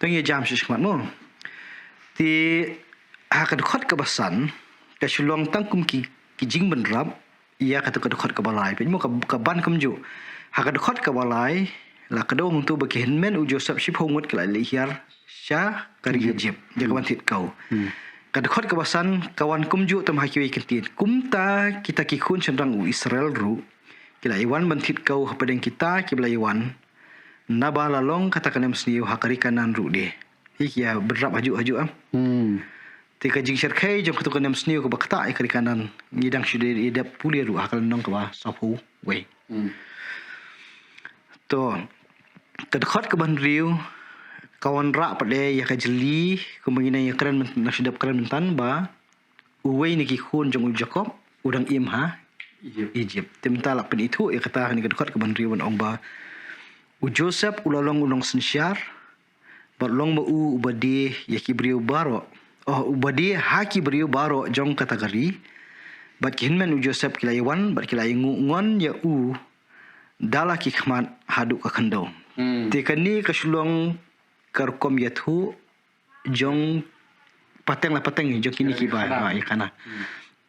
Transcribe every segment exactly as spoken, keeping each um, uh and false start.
Ngi jam shi shmat mo. Te ha ka dkhot kaba san ka shu long tang kum ki ki jingbynrap ïa kata ka dkhot kaba lai. Peit mo ka, ka ban kumjuh. Ha ka dkhot kaba lai la ka dei hangto ba ki hynmen u Joseph shiphew ngut ki la leit hiar sha ka ri Egypt. Ïa ka ban thied kaw. Ka dkhot kaba san ka wan kumjuh tam ha kiwei ki ktien. Kumta kita ki khun shynrang u Israel ruh ki la ïa wan ban thied kaw hapdeng kita kiba la ïa wan. Naba la long kata ka nemsniew ha ka ri Kanaan ruh de. Hi ki ïa bynrap hajuh hajuh am. Te ka jingshyrkhei jong katu ka nemsniew kaba ktah ïa ka ri Kanaan ngi dang shu dei ïa dep pule ruh ha ka lynnong kaba sawphew wei. To ka dkhot kaba hynriew ka wanrah pat de ïa ka jylli kumba ngi nang ïa kren mynta, nang shu dep kren mynta ba uwei na ki khun jong u Jakob u dang im ha Egypt. Te mynta la pynithuh ïa kata ha kane ka dkhot kaba hynriew ban ong ba u Joseph u la long u nongsynshar bad long ma u uba die ïa ki briew baroh. Oh, uba die ha ki briew baroh jong kata ka ri. Bad ki hynmen u Joseph ki la ïa wan bad ki la ïa nguh ngon ïa u da la ki khmat haduh ka khyndew. Te kane ka shu long ka rukom ïathuh jong pateng la pateng jong kine kiba ïa khana.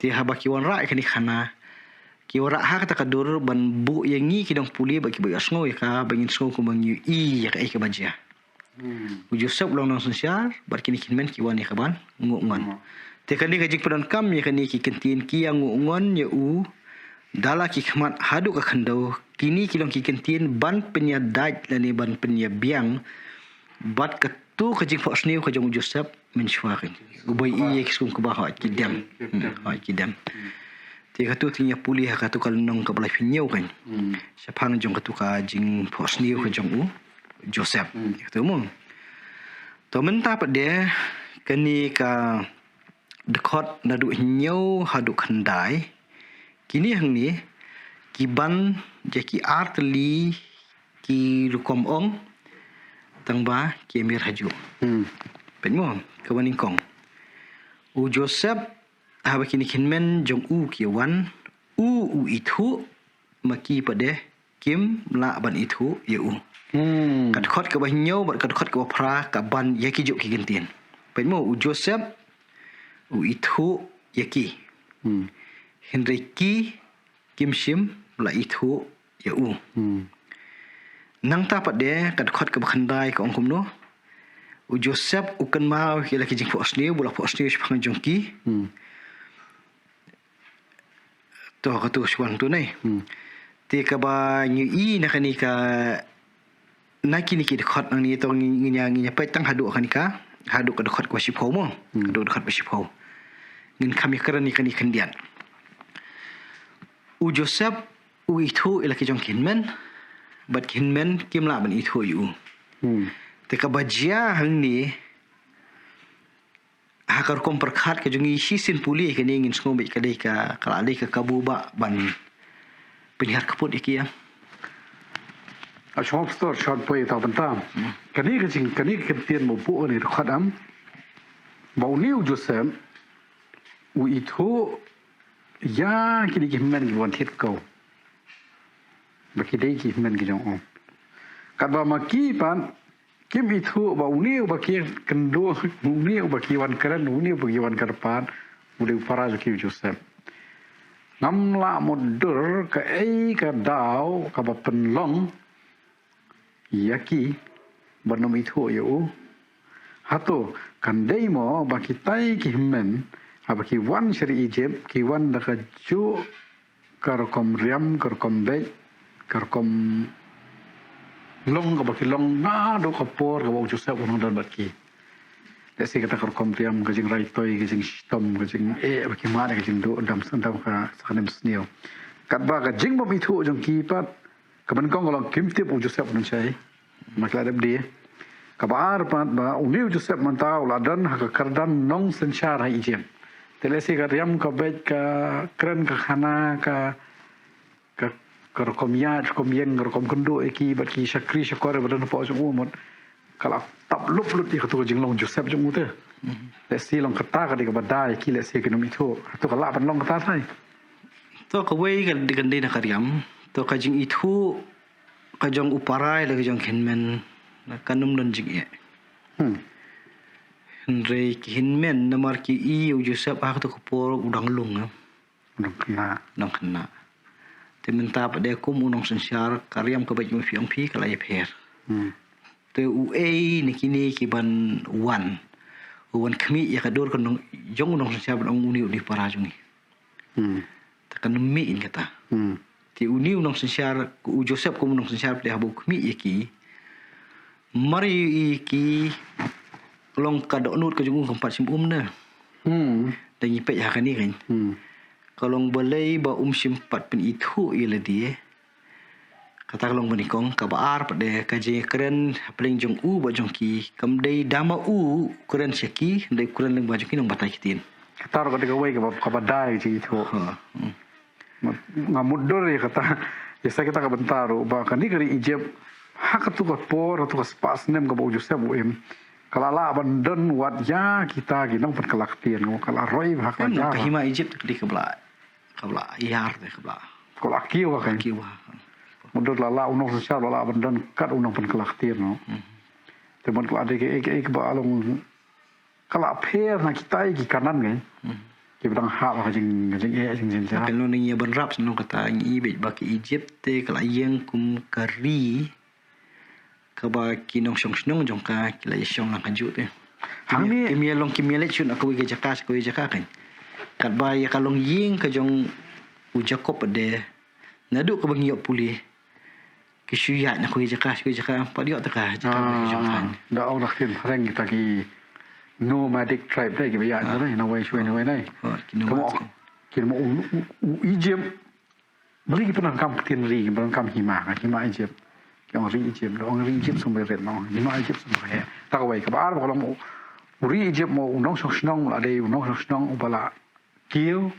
Te haba ki wanrah ïa kane khana ki wanrah ha kata ka dur ban buh ïa ngi ki nongpule ba kiba ïohsngew ïa ka ba ngin sngew kumba ngi ïohi ïa kaei kaba jia. U Joseph u long nongsynshar bad kine ki hynmen ki wan ïa ka ban nguh ngon. Te kane ka jingpyndonkam ïa kine ki kyntien ki ïa nguh ngon ïa u da la ki khmat haduh ka khyndew. Kine ki long ki kyntien ban pynïadait lane ban pynïabiang bad katu ka jingphohsniew ka jong u Joseph mynshuwa kan. Uba ïohi ïa ki skum kaba hoi ki dem. Hoi ki dem. Te katu te ngi ïa pule ha katu ka lynnong kaba laiphew hynñiew kan. Shaphang jong katu ka jingphohsniew ka jong u Joseph. Katu mo. To mynta pat de kane ka dkhot naduh hynñiew haduh khyndai. Kine hangne ki ban ïa ki artylli ki rukom ong tang ba ki ïa miet hajuh. Peit mo kaba nyngkong. U Joseph haba kine ki hynmen jong u ki ïa wan u u ithuh ma ki pat de kim lah ban ithuh ïa u. Ka dkhot kaba hynñiew bad ka dkhot kaba phra ka ban ïa kijuh ki kyntien. Peit mo u Joseph u ithuh ïa ki. Hynrei ki kim shym la ithuh ïa u. Nangta pat de ka dkhot kaba khyndai ka ong kumno. U Joseph u kynmaw ïa la ki jingphohsniew ba la phohsniew shaphang jong ki. To katu shuwa tu nai. Te kaba ngi ïohi na kane ka na kine ki dkhot nangne to ngi ngi ngi peit tang haduh kane ka haduh ka dkhot kaba shiphew mo. Haduh dkhot kaba shiphew. Ngin kham ïa kren ïa kane khyndiat. U Joseph u ithuh ïa la ki jong ki hynmen bad ki hynmen kim lah ban ithuh ïa u. Te kaba jia hangne ha ka rukom pyrkhat ka jong ngi shisien pule kane ngin sngew beit ka dei ka ka la dei ka kabu ba ban pynhiar kput ïa ki ïa. A shong pastor shong poi ta bynta. Kane ka jing kane ka kyntien mo pu ni rukhot am. Ba u ni u Joseph u ithuh ïa kine ki hynmen ki wan thied kaw. Ba ki dei ki hynmen ki jong u. Katba ma ki pat kim ithuh ba une uba ki kynduh, une uba ki wan kren, une uba ki wan kyrpad u dei u para jong ki u Joseph. Ngam lah mutdur kaei ka daw kaba pynlong ïa ki ban ym ithuh ïa u. Hato kan dei mo ba kitai ki hynmen haba ki wan sha ri Egypt ki wan da kajuh ka rukom riam, ka rukom beit, ka rukom long kaba ki long naduh ka por kaba u Joseph u nang don bad ki. Lehse kata ka rukom riam, ka jingrai toi, ka jingshitom, ka jingeh ba ki mad, ka jingduh dam sngewdam ka sa ka nemsniew. Katba ka jingbym ithuh jong ki pat kaba nyngkong ka long kim tip u Joseph u nang shai. Ma ki la dep die. Kaba ar pat ba une u Joseph mynta u la don ha ka kyrdan nongsynshar ha Egypt. Te lehse ka riam ka beit, ka kren ka khana, ka ka ka rukom ïaid, rukom ïeng, rukom kynduh ïa ki bad ki shakri shakor ba don hapoh jong u mut ka la tap lup lut ïa katu ka jinglong Joseph jong u te. Lehse long kata ka dei kaba da ïa ki, lehse kin ym ithuh. Hato ka lah ban long kata tai? To kawei ka dei, kan dei na ka riam. To ka jingithuh ka jong u para ïa la ka jong ki hynmen kan ym don jingeh. Hmm. Hynrei ki hynmen namar ki i u Joseph ha kato ka por u dang lung, eh. U dang khynnah. U dang khynnah. Te mynta pat de kum u nongsynshar ka riam ka beit, ma phi ong phi, ka la ïapher. Hmm. Te uei na kine ki ban wan, u wan khmih ïa ka dur ka nong, jong u nongsynshar ban ong uni u dei para jong ngi. Hmm. Te kan mih in kata. Hmm. Te uni u nongsynshar, u Joseph kum u nongsynshar pat de haba u khmih ïa ki. Mar ïa ki long ka dohnud ka jong u kam pat shym um ne. Hmm. Da ngi peit ha kane kan. Hmm. Ka long balei ba um shym pat pynithuh ïa lade. Kata ka long ba nyngkong, kaba ar pat de ka jingkren hapdeng jong u bad jong ki, kam dei da ma u kren sha ki, dei kren lyngba jong ki nongbatai ktien. Kata ruh ka dei kawei kaba, kaba dei jingithuh. Ha, hmm. Nga mutdur ïa kata, ïa sa kata ka bynta ruh ba kane ka ri Egypt, ha kato ka por, ha kato ka spah snem kaba u Joseph u im, ka la lah ban don wat ïa kita ki nongpynkylla ktien, ka la roi bha ka. Em, la ka hima Egypt ka dei kaba la, kaba la ïar de, kaba la, kaba la kiew bha ka. Kiew bha. Mutdur la lah u nongsynshar la lah ban don kat u nongpynkylla ktien, no. Hmm. Te mut ka la dei kaei kaei kaba long ka la pher na kita ki Kanaan ngi. Hmm. Kiba dang hap ka jing, ka jingeh, jingjynjar. Ka long ngi ïa ban rap shnong kata ngi i beit ba ka Egypt te ka la ïeng kum ka ri kaba ki nongshong shnong jong ka ki la ïashong lang kajuh te. Hangne kim ïa long, kim ïa leit shuh na kawei ka jaka sha kawei jaka kan. Katba ïa ka longïing ka jong u Jakob pat de, naduh kaba ngi ïoh pule, ki shu ïaid na kawei jaka sha kawei jaka, pat ïoh te ka jaka ba ki jong kan. Da ong da ktien phareng kita ki nomadic tribe dei, kiba ïaid na wei sha wei na wei dei. Oh, ki nomad. Ki mo u, u, u Egypt. Balei ki pyndonkam ktien ri, ki pyndonkam hima, ka hima Egypt. Ki ong ri Egypt, da ong ri Egypt sum ba rit, no. Hima Egypt sum ba heh. Ta kawei, kaba ar ba ka long u ri Egypt mo u nongshong shnong, la dei u nongshong shnong uba la kiew,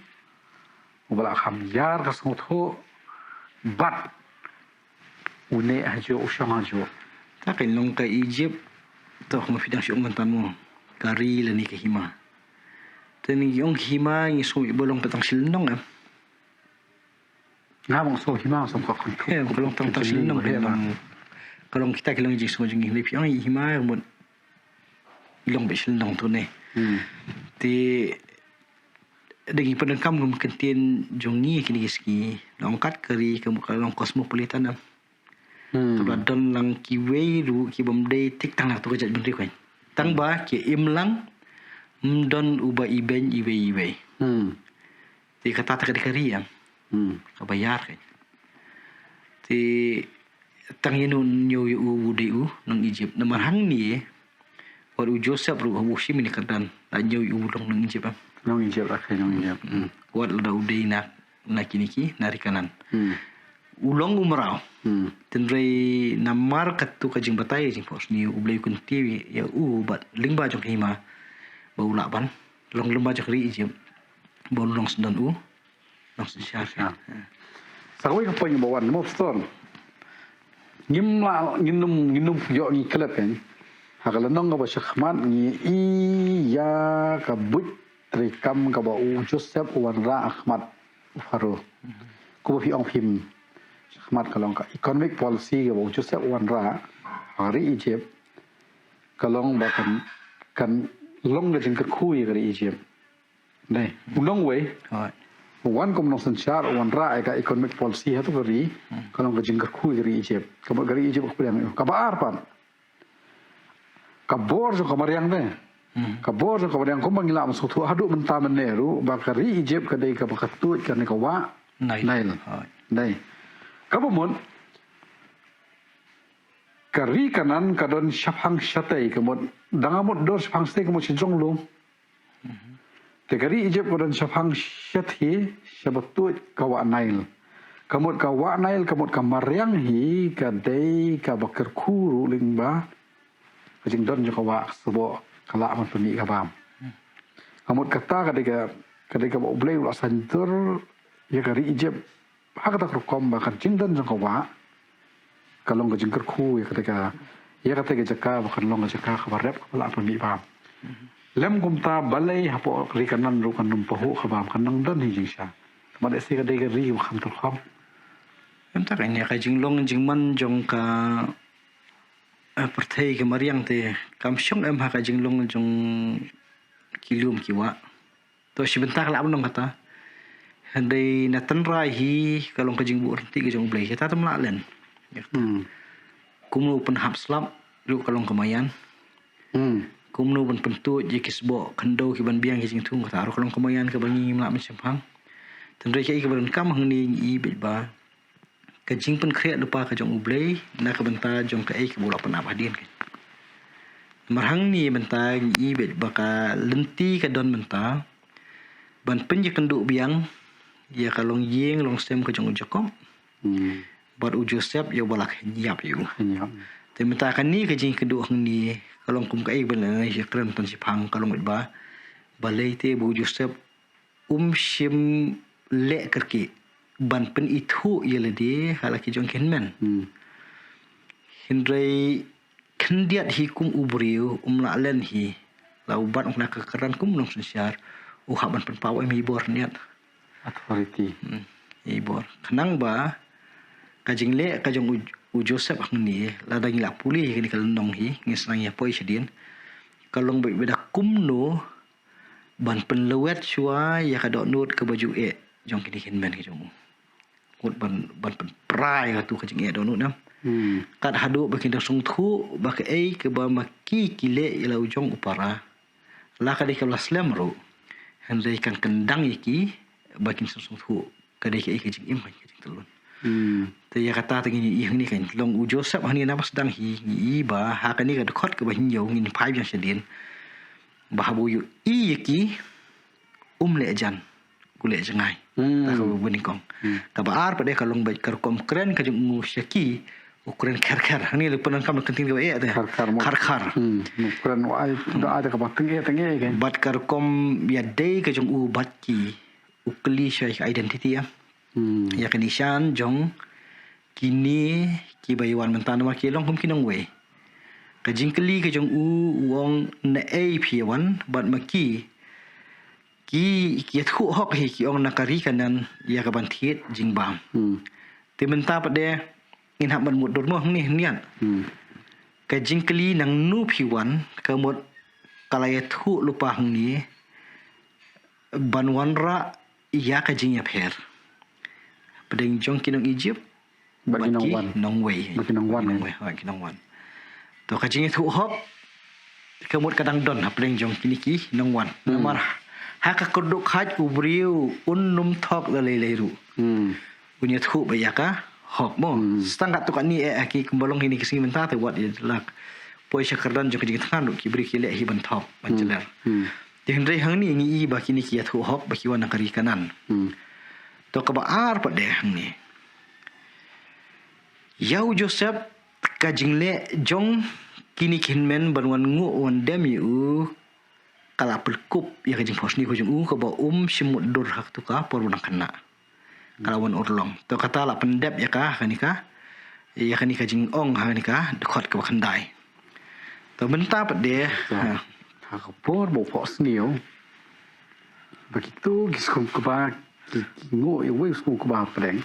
uba la kham ïar ka sngewthuh, bad u neh hajuh, u shong hajuh. Ta ka long ka Egypt, to, ma phi dang shu ong mynta mo, ka ri lane ka hima. Te ngi ong hima, ngi sngew ba long tang shi lynnong, em. Nga bang sngew hima, sngew ka khun. Em, ka long tang, tang shi lynnong, ka long, ka long kita ki long jingsngew jong ngi, phi ong hima, mut long beit shi lynnong tu ne. Hmm. Te da ngi pyndonkam kum ka ktien jong ngi kine ki sngi, long kat ka ri ka, ka long cosmopolitan, em. Hmm. Kaba don lang kiwei ruh ki bym dei thik tang na kato ka jaitbynriew kan. Tang ba ki im lang, ym don uba ibeiñ iwei iwei. Hmm. Te kata te ka dei ka ri, em. Hmm. Kaba ïar kan. Te tang ïa no ñiew ïa u u dei u nong Egypt. Namar hangne wat u Joseph ruh haba u shim ïa kane ka kyrdan, la ñiew ïa u long nong Egypt, em. Nong Egypt, okay, nong Egypt. Hmm. Wat lada u dei na, na kine ki, na ri Kanaan. Hmm. U long u mraw. Hmm. Hynrei namar kato ka jingbatai jingphohsniew, U Blei u kyntiew ïa u bad lyngba jong ka hima ba u lah ban long lyngba jong ka ri Egypt, ba u long sdang u nongsynshar. Sa kawei ka point ba wan mo, pastor. Ngim lah, ngin ym, ngin ym ïoh ngi klet kan. Ha ka lynnong kaba shakhmat ngi i ïa ka buit treikam kaba u Joseph u wanrah ha khmat u Pharaoh. Kumba phi ong phim, shakhmat ka long ka economic policy kaba u Joseph u wanrah ha ka ri Egypt, ka long ba kan, kan long ka jingkyrkhu ïa ka ri Egypt. Dei, u nongwei. Hooid. U wan kum nongsynshar, u wanrah ïa ka economic policy ha tu ka ri, hmm, ka long ka jingkyrkhu ïa ka ri Egypt. Kaba ka ri Egypt ka pdiang ïa u. Kaba ar pat, ka bor jong ka mariang dei. Hmm. Ka bor jong ka mariang kumba ngi la mynta sngewthuh haduh mynta mynne ruh ba ka ri Egypt ka dei kaba ka tuid kane ka wah Nile. Nile. Hooid. Dei. Kaba mut ka ri Kanaan ka don shaphang shatei, ka mut, dang ka mut don shaphang shatei, ka mut sha jrong lum. Te ka ri Egypt ka don shaphang shathie, shaba tuid ka wah Nile. Ka mut ka wah Nile, ka mut ka mariang hi, ka dei kaba kyrkhu ruh lyngba ka jingdon jong ka wah, ka sboh ka lah ban pynmih ka bam. Ka mut kata ka dei ka, ka dei kaba U Blei u la saiñdur ïa ka ri Egypt. Ha kata ka rukom ba ka jingdon jong ka wah ka long ka jingkyrkhu ïa kata ka, ïa kata ka jaka ba kan long ka jaka kaba rep kaba lah pynmih bam. Lem kumta balei hapoh ri Kanaan ruh kan ym pahuh ka bam, kan nang don hi jingshisha. Ka mut lehse ka dei ka ri ba kham tylkhong. Em, ta ka, ïa ka jinglong jingman jong ka eh, pyrthei ka mariang te kam shong em ha ka jinglong jong ki lum ki wah. To shi bynta ka lah ban long kata. Hynrei na tynrai hi ka long ka jingbuh rynti ka jong U Blei, kata tam lah len. Hmm. Kumno pynhap slap ruh ka long ka maïan. Hmm. Kumno ban pyntuid ïa ki sboh khyndew ki ban biang ki jingthung, kata ruh ka long ka maïan kaba ngi ngim lah ban shemphang. Tynrai kaei kaba donkam hangne ngi i beit ba ka jingpynkhreh lypa ka jong U Blei na ka bynta jong kaei kaba u la pynap hadien. Namar hangne mynta ngi i beit ba ka lynti ka don mynta ban pynïakynduh biang ïa ka longïing longsem ka jong u Jakob. Hmm. Bad u Joseph ïa uba la kheiñ ïap ïa u. Kheiñ ïap. Te mynta kane ka jingïakynduh hangne ka long kum kaei ba la ïakren tang shiphang, ka long beit ba balei te ba u Joseph um shym leh kyrkieh ban pynithuh ïa lade ha la ki jong ki hynmen. Hmm. Hynrei khyndiat hi kum u briew um lah len hi. La u bat na ka kyrdan kum u nongsynshar, u hap ban pynpaw em ïa i bor khyndiat. Authority. Hmm, ïa i bor. Khnang ba ka jingleh ka jong u, u Joseph hangne, lada ngi la pule ïa kane ka lynnong hi, ngin sa nang ïa poi shadien. Ka long beit ba da kumno ban pynlwet shuwa ïa ka dohnud kaba ju eh jong kine ki hynmen ki jong u. Kut ban, ban pynpra ïa katu ka jingeh dohnud, em. Hmm. Kat haduh ba kin da sngewthuh ba kaei kaba ma ki ki leh ïa la u jong u para, la ka dei kaba la slem ruh, hynrei kan kyndang ïa ki ba kin sngewthuh ka dei kaei ka jingim, ka jingtlun. Hmm. Te ïa kata te ngin ïa i hangne, kan long u Joseph hangne na ba sdang hi, ngi i ba ha kane ka dkhot kaba hynñiew, ngin phai biang shadien, ba haba u ïohi ïa ki, um leh jan, u leh jngai. Hmm. Ta kaba nyngkong. Hmm. Kaba ar pat de ka long beit ka rukom kren ka jong u sha ki, u kren kher kher. Hangne la pyndonkam la ka ktien kaba eh te. Kher kher mo. Kher kher. Hmm. U kren u ai, da ai da kaba tyngeh tyngeh kan. Bad ka rukom ïadei ka jong u bad ki, u kylli shuwa ïa ka identity, ah. Hmm. Ïa ka nishan jong kine kiba ïa wan mynta, namar ki long kum ki nongwei. Ka jingkylli ka jong u, u ong naei phi ïa wan bad ma ki, ki, ki ïathuh hok hi, ki ong na ka ri Kanaan ïa ka ban thied jingbam. Hmm. Te mynta pat de ngin hap ban mutdur mo hangne, niat. Hmm. Ka jingkylli nangno phi wan, ka mut ka la ïathuh lypa hangne ban wanrah ïa ka jingïapher hapdeng jong ki nong Egypt bad ki nongwan. Nongwei. Bad ki nongwan. Nongwei, ha, ki nongwan. To ka jingïathuh hok ka mut ka dang don hapdeng jong kine ki nongwan. Hmm. Namar ha ka kyrduh khait u briew un nym thok da lei lei ruh. Hmm. Un ïathuh ba ïa ka hok mo. Hmm. Stang katto katne eh ha ki kumba long kine ki sngi mynta te wat ïa la poi sha kyrdan jong ka jingthngan ruh ki briew ki leh hi ban thok, ban jler. Hmm. Te hynrei hangne ngi i ba kine ki ïathuh hok ba ki wan na ka ri Kanaan. Hmm. To kaba ar pat de hangne. Ïa u Joseph, ka jingleh jong kine ki hynmen ban wan nguh wan dem ïa u, ka la pynkup ïa ka jingphohsniew ka jong u kaba um shym mutdur ha katu ka por ba u dang khynnah. Ka la wan urlong. To kata la pyndep ïa ka ha kane ka, ïa kane ka jingong ha kane ka dkhot kaba khyndai. To mynta pat de, ha. Ha ka por ba u phohsniew, ba kito ki sngewkaba, ki, ki nguh ïa uwei u sngewkaba hapdeng.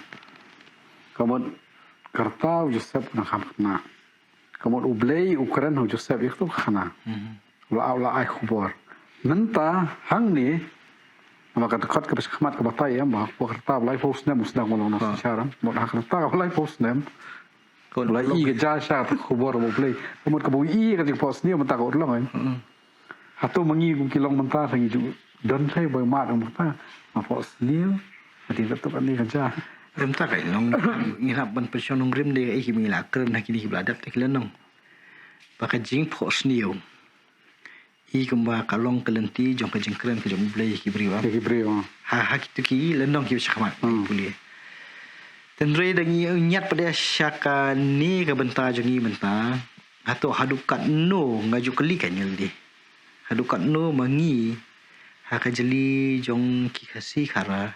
Ka mut ka rta u Joseph u dang kham khynnah. Ka mut U Blei u kren ha u Joseph ïa kato ka khana. Mhm. U la, u la ai khubor. Mynta hangne, namar ka dkhot kaba shakhmat ka batai em, ba ha ka rta ba laiphew snem u sdang ban long nongsynshar. Mut ha ka rta ba laiphew snem, u la ïohi ka jia sha ka khubor U Blei. Ka mut kaba u ïohi ka jingphohsniew mynta ka urlong em. Mhm. Hato ma ngi kum ki long mynta, sa ngi ju don shai ba mad kum kata, ma phohsniew, hadien katto katne ka jia. Mynta ka long, ngi hap ban pynshong nongrim de, eh, ki, ma ngi la kren ha kine kiba la dep te ki lynnong. Ba ka jingphohsniew i kumba ka long ka lynti jong ka jingkren ka jong U Blei ïa ki briew, ah. Ïa ki briew, ah. Ha, ha kito ki lynnong kiba shakhmat, hmm, pule. Te hynrei da ngi ñiad pat de sha kane ka bynta jong ngi mynta. Hato haduh katno, nga ju kylli ka ñialdi. Haduh katno ma ngi ha ka jylliew jong ki Khasi Khara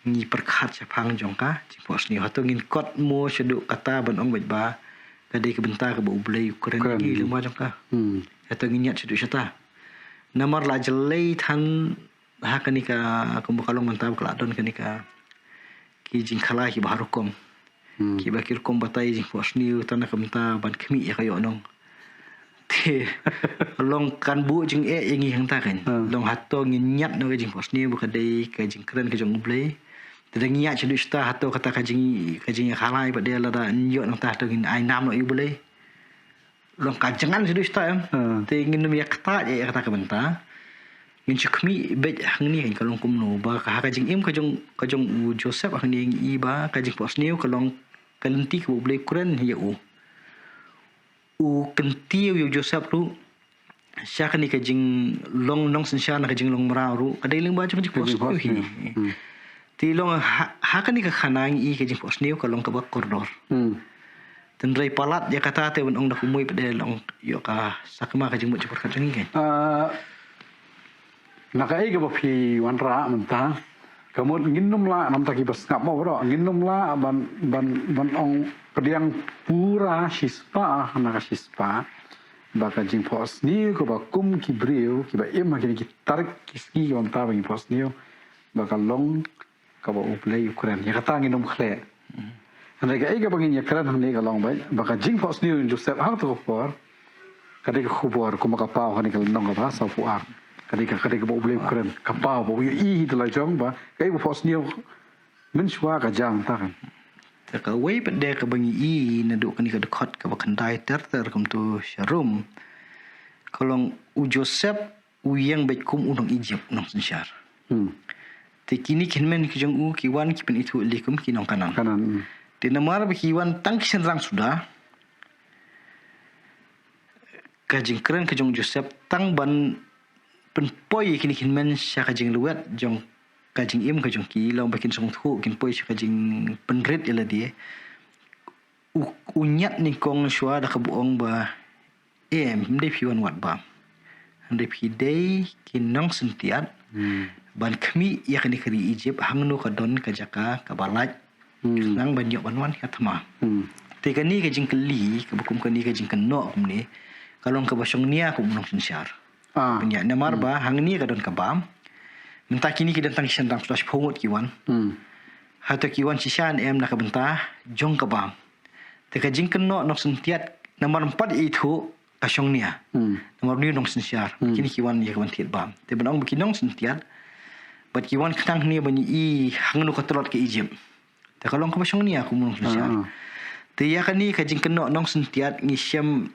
ngi pyrkhat shaphang jong ka jingphohsniew. Hato ngin kot mo shaduh kata ban ong beit ba ka dei ka bynta kaba U Blei u kren ïa ngi lyngba jong ka. Hmm. Hato ngin ñiad shaduh shata. Namar la jyllei than ha kane ka, kumba ka long mynta ba ka la don kane ka, ki jingkhalai kiba har rukom. Hmm. Kiba ki rukom batai jingphohsniew tang na ka bynta ban khmih ïa ka ïoh nong. Te long kan buh jingeh ïa ngi hangta kan. Hmm. Long hato ngin ñiad noh ka jingphohsniew ba ka dei ka jingkren ka jong U Blei. Te da ngi ïaid shaduh shata hato kata ka jing, ka jingïakhalai pat de lada ïoh nangta hato ngin ai nam noh ïa U Blei. Long ka jingngeit shaduh shata em. Hmm. Te ngin ym ïa ktah ïa kata ka bynta. Ngin shu khmih beit hangne kan ka long kumno ba ka ha ka jingim ka jong, ka jong u Joseph hangne ngi i ba ka jingphohsniew ka long ka lynti kaba U Blei u kren ïa u. U kyntiew ïa u Joseph ruh sha kane ka jinglong nongsynshar na ka jinglong mraw ruh ka dei lyngba jong ka jingphohsniew hi. Hmm. Te long ha, ha kane ka khana ngi i ka jingphohsniew ka long kaba kordor. Hmm. Tynrai palat ïa kata te ban ong da kumwei pat de long ïoh ka sakma ka jingmut jingpyrkhat jong ngi kan. Ah, na kaei kaba phi wanrah mynta, ka mut ngin ym lah, namar kiba sngap mo bro, ngin ym lah ban, ban, ban ong pdiang pura shispah na ka shispah ba ka jingphohsniew kaba kum ki briew kiba im ha kine ki tarik ki sngi kiba mynta ba ngin phohsniew ba ka long kaba U Blei u kren. Ïa kata ngin ym khleh. Hynrei kaei kaba ngin ïakren hangne ka long ba, ba ka jingphohsniew u Joseph ha kato ka por ka dei ka khubor kumba ka paw hangne ka lynnong kaba sawphew ar. Ka dei ka, ka dei kaba U Blei u kren. Ka paw ba u ïohi hi da la jong ba kaei ba phohsniew mynshuwa ka jia mynta kan. Te kawei pat de kaba ngi i naduh kane ka dkhot kaba khyndai ter ter kumto sharum, ka long u Joseph u ïeng beit kum u nong Egypt, u nongsynshar. Hmm. Te kine ki hynmen ki jong u ki wan ki pynithuh ïa lade kum ki nong Kanaan. Kanaan, hmm. Te namar ba ki wan tang ki shynrang suda, ka jingkren ka jong u Joseph tang ban pynpoi ïa kine ki hynmen sha ka jinglwet jong ka jingim ka jong ki, long ba kin sngewthuh kin poi sha ka jingpynrit ïa lade. U, u ñiad nyngkong shuwa da kaba ong ba, em, ym dei phi wan wad bam. Hynrei phi dei ki nongsyntiat. Hmm. Ban khmih ïa kane ka ri Egypt hangno ka don ka jaka kaba lait. Hmm. Khnang ban ïoh ban wan ha thma. Hmm. Te kane ka jingkylli kaba kum kane ka jingkynnoh kumne ka long kaba shongnia kum u nongsynshar. Ah. Pynïaid namar, hmm, ba hangne ka don ka bam. Mynta kine ki don tang ki shynrang suda shiphew ngut ki wan. Hmm. Hato ki wan shisha ne em na ka bynta jong ka bam. Te ka jingkynnoh nongsyntiat namar ym pat ithuh ka shongnia. Hmm. Namar une u nongsynshar. Hmm. Kine ki wan ïa ka ban thied bam. Te ban ong ba ki nongsyntiat bad ki wan khnang hangne ban ïohi hangno ka tlot ka Egypt. Te ka long kaba shongnia kum u nongsynshar. Ah, ah. Te ïa kane ka jingkynnoh nongsyntiat ngi shem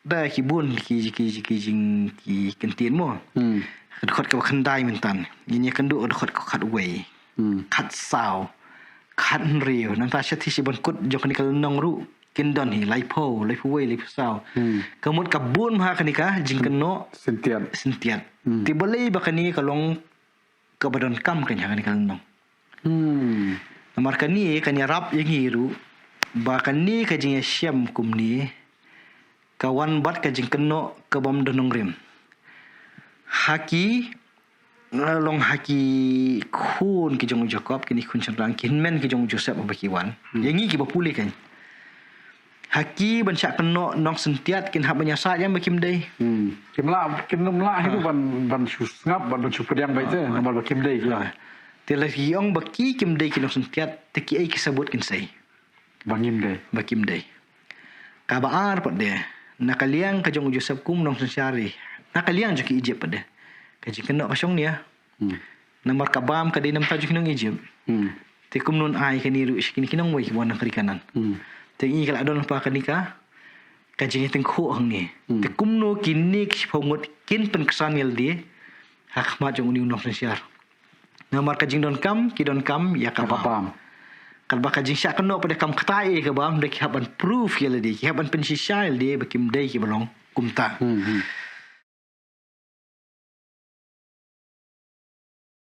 da ki bun ki, ki, ki, ki jing, ki kyntien mo. Hmm. Ka dkhot kaba khyndai mynta. Ngin ïakynduh ka dkhot kaba khatwei. Hmm. Khatsaw. Khathynriew. Nangta shatei sha ban kut jong kane ka lynnong ruh kin don hi laiphew, laiphew wei, laiphew saw. Hmm. Ka mut ka bun ha kane ka jingkynnoh syntiat. Syntiat. Hmm. Te balei ba kane ka long kaba donkam kan ha kane ka lynnong. Hmm. Namar kane kan ïarap ïa ngi ruh ba kane ka jingïashem kumne ka wan bad ka jingkynnoh kabym don nongrim. Ha ki, long ha ki khun ki jong u Jakob, kine ki khun shynrang, ki hynmen ki jong u Joseph ba ki wan. Hmm. Ïa ngi kiba pule kan. Ha ki ban shah kynnoh nongsyntiat kin hap ban ïasaid ïa ba kim dei. Hmm. Kim lah, kim nym lah hi, ah, ban, ban shu sngap, ban, ban shu pdiang beit te, ah, namar ba kim dei ki. Ah. Te lada ki ong ba ki kim dei ki nongsyntiat, te kiei ki sabut kin sei ba ngim dei. Ba kim dei. Kaba ar pat de, na ka liang ka jong u Joseph kum nongsynshar, na ka liang jong ki Egypt pat de, ka jingkynnoh ka shongnia. Hmm. Namar ka bam ka dei na bynta jong ki nong Egypt. Hmm. Te kumno yn ai kane ruh sha kine ki nongwei kiba wan na ka ri Kanaan. Hmm. Te ngi ka la don lypa kane ka, ka jingïatyngkhuh hangne. Hmm. Te kumno kine ki shiphew ngut kin pynksan ïa lade ha khmat jong une u nongsynshar. Namar ka jingdonkam, ki donkam ïa ka bam. Ïa ka bam. Katba ka jingshah kynnoh pat de kam ktah ïa ka bam, de ki hap ban proof ïa lade, ki hap ban pynshisha ïa lade ba kim dei kiba long kumta. Hmm, hmm.